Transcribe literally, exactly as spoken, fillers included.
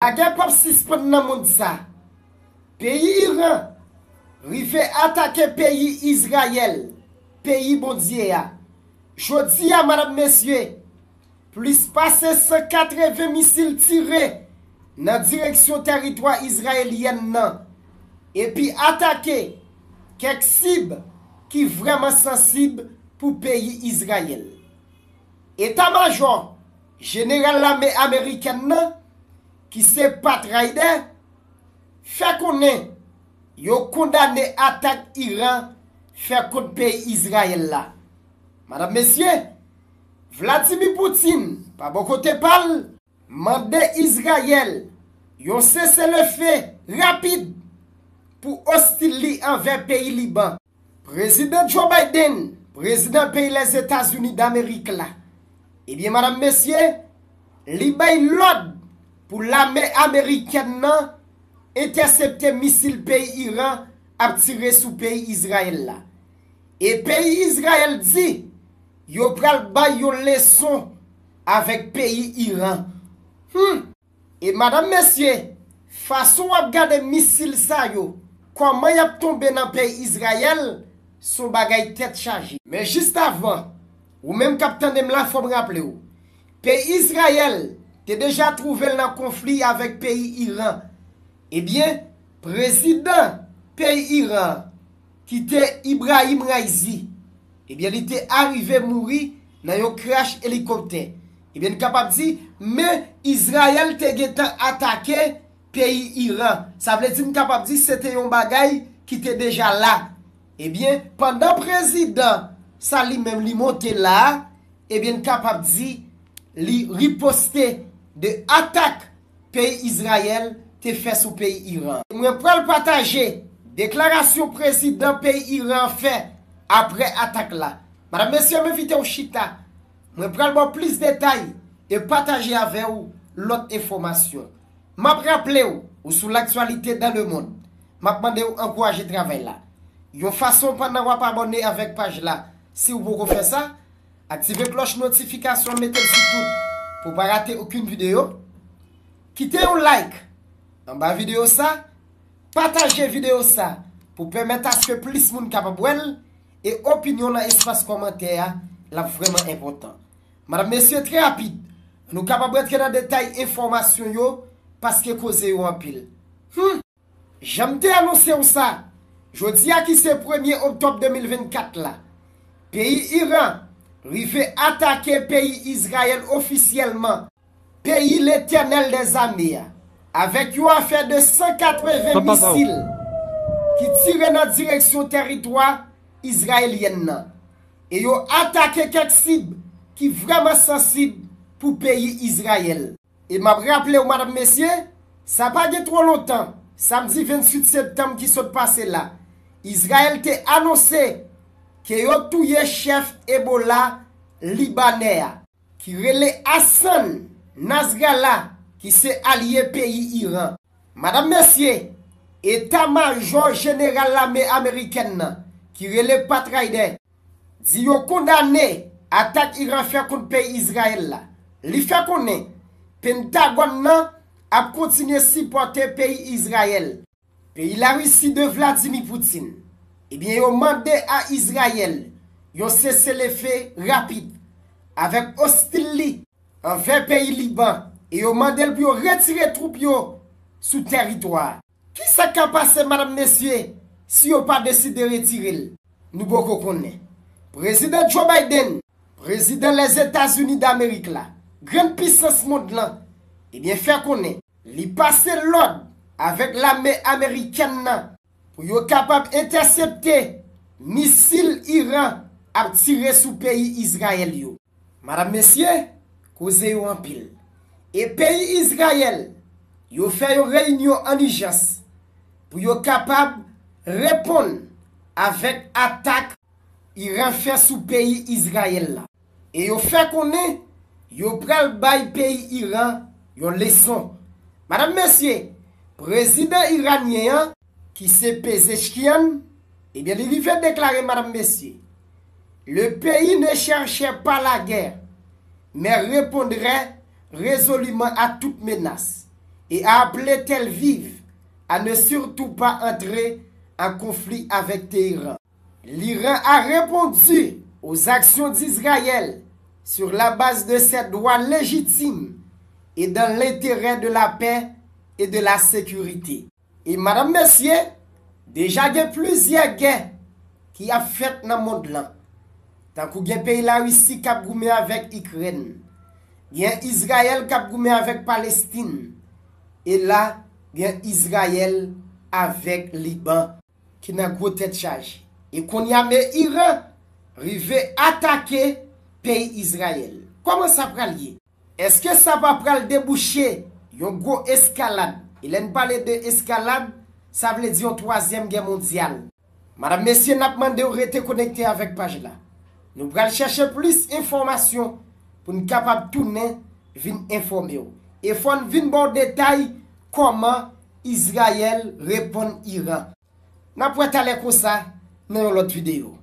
Lagè p ap sispann nan mond sa. Peyi Iran rive atake peyi Izrayèl, peyi Bondye a. Jodi a, madanm, mesye, plis pase san katreven misil tire nan direksyon tèritwa izrayelyèn nan, epi atake kèk sib ki vrèman sansib pou peyi Izrayèl. Eta majò jeneral lame amerikèn nan, ki se Pat Ryder, fè konnen yo kondane atak Iran fè kont peyi Izrayèl la. Madanm, mesye, Vladimir Putin, pa bò kote pa l, mande Izrayèl yon seselefe rapid pou ostil li anvè peyi Liban. Prezidan Joe Biden, prezidan peyi Lèzetazini Damerik la, ebyen, madanm, mesye, li bay lòd pou lame amerikèn nan entèsepte misil peyi Iran ap tire sou peyi Izrayèl la. E peyi Izrayèl di yo pral bay yon leson avèk peyi Iran. Hmm! E madanm, mesye, fason w ap gade misil sa yo, kòman y ap tonbe nan peyi Izrayèl, se yon bagay tèt chaje. Men jis avan, ou menm k ap tande m la, fò m raple w, peyi Izrayèl te deja twouve l nan konfli avèk peyi Iran. Ebyen, prezidan peyi Iran an, ki te Ibrahim Raisi, ebyen, li te arive mouri nan yon krach elikoptè. Ebyen, n kapab di, men Izrayèl te gentan atake peyi Iran. Sa vle di, n kapab di, se te yon bagay ki te deja la. Ebyen, pandan prezidan sa li menm li monte la a, ebyen, n kapab di, li riposte de atak peyi Izrayèl te fè sou peyi Iran. Mwen pral pataje deklarasyon prezidan peyi Iran an fè apre atak la. Madanm, mesye, m envite w chita. Mwen pral ba w plis detay e pataje avè w lòt enfòmasyon. M ap raple w, ou sou L'actualité dans le monde. M ap mande w ankouraje travay la yon fason pandan w ap abòne avèk paj la, si w poko fè sa. Aktive klòch notifikasyon, mete l sou tout pou w pa rate okenn videyo. Kite yon like anba videyo sa, pataje videyo sa pou pèmèt aske plis moun kapab wè l, e opinyon nan espas kòmantè a, l ap vrèman enpòtan. Madanm, mesye, trè rapid, nou kapab rantre nan detay enfòmasyon yo, paske koze yo anpil. Hmm! Jan m te anonse w sa, jodi a ki se premye oktòb de mil vennkat la, peyi Iran rive atake peyi Izrayèl ofisyèlman. Peyi Letènèl dèzame a, avèk yon afè de san katreven misil ki tire nan direksyon tèritwa izrayelyèn nan, e yo atake kèk sib ki vrèman sansib pou peyi Izrayèl. E m ap raple w, madanm, mesye, sa pa gen twò lontan, samdi venntuit septanm ki sot pase la, Izrayèl te anonse ke yo touye chèf Ebola libanè a, ki rele Hassan Nasrallah, ki se alye peyi Iran. Madanm, mesye, eta majò jeneral lame amerikèn nan, ki rele Pat Ryder, di yo kondane atak Iran fè kont peyi Izrayèl la. Li fè konnen Pentagòn nan ap kontinye sipòte peyi Izrayèl. Peyi Larisi de Vladimir Putin, ebyen, yo mande a Izrayèl yon seselefe rapid avèk ostil li anvè peyi Liban, e yo mande l pou yo retire twoup yo sou tèritwa a. Kisa k ka pase, madanm, mesye, si yo pa deside retire l? Nou poko konnen. Prezidan Joe Biden, prezidan Lèzetazini Damerik la, grann pisans mond lan, ebyen, fè konnen li pase lòd avèk lame amerikèn nan pou yo kapab entèsepte misil Iran ap tire sou peyi Izrayèl yo. Madanm, mesye, koze yo anpil. E peyi Izrayèl, yo fè yon reyinyon an ijans pou yo kapab reponn avèk atak Iran fè sou peyi Izrayèl la. E yo fè konnen yo pral bay peyi Iran yon leson. Madanm, mesye, prezidan iranyen an, ki se Pezeshkian, ebyen, li rive deklare, madanm, mesye, le pays ne cherchait pas la guerre, mais répondrait résolument à toute menace. et a appelé Tel Aviv à ne surtout pas entrer en conflit avec Téhéran. L'Iran a répondu aux actions d'Israël sur la base de ses droits légitimes et dans l'intérêt de la paix et de la sécurité. E madanm, mesye, deja gen plizyè gè ki ap fèt nan mond lan. Tankou gen peyi Larisi k ap goumen avèk Ikrèn. Gen Izrayèl k ap goumen avèk Palestin. E la, gen Izrayèl avèk Liban ki nan gwo tèt chaje. E kounye a, men Iran rive atake peyi Izrayèl. Kòman sa pral ye? Èske sa pa pral debouche yon gwo eskalad? E lè n pale de eskalad, sa vle di yon twazyèm gè mondyal. Madanm, mesye, n ap mande w rete konekte avèk paj la. Nou pral chèche plis enfòmasyon pou n kapab tounen vin enfòme w. E fò n vin ba w detay kòman Izrayèl reponn Iran. N ap wè talè konsa nan yon lòt videyo.